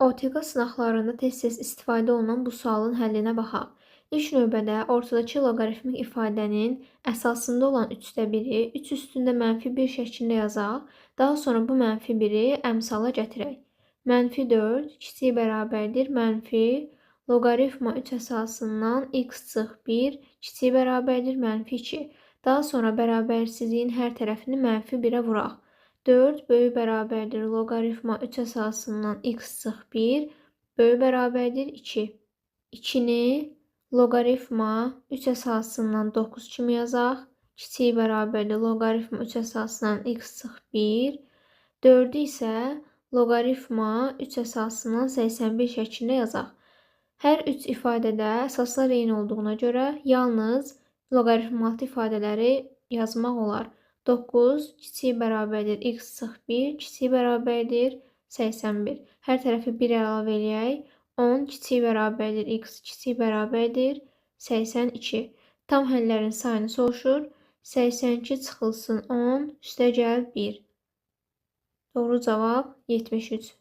OTK sınaqlarında tez-tez istifadə olunan bu sualın həllinə baxaq. İlk növbədə ortadakı loqaritmik ifadənin əsasında olan 3-də 1-i 3 üstündə mənfi 1 şəklində yazaq. Daha sonra bu mənfi 1-i əmsala gətirək. Mənfi 4 kiçik bərabərdir mənfi loqaritma 3 əsasından x çıx 1 kiçik bərabərdir mənfi 2. Daha sonra bərabərsizliyin hər tərəfini mənfi 1-ə vuraq. 4 böyük bərabərdir loqaritma 3 əsasından x çıx 1 böyük bərabərdir 2. 2-ni loqaritma 3 əsasından 9 kimi yazaq. Kiçik bərabərdir loqaritma 3 əsasından x çıx 1. 4-ü isə loqaritma 3 əsasından 81 şəklində yazaq. Hər üç ifadədə əsaslar eyni olduğuna görə yalnız loqaritma altı ifadələri yazmaq olar. 9 kiçik bərabərdir x çıx 1 kiçik bərabərdir 81. Hər tərəfi 1 əlavə eləyək. 10 kiçik bərabərdir x kiçik bərabərdir 82. Tam həllərin sayını soruşur. 82 çıxılsın 10 üstəgəl 1. Doğru cavab 73.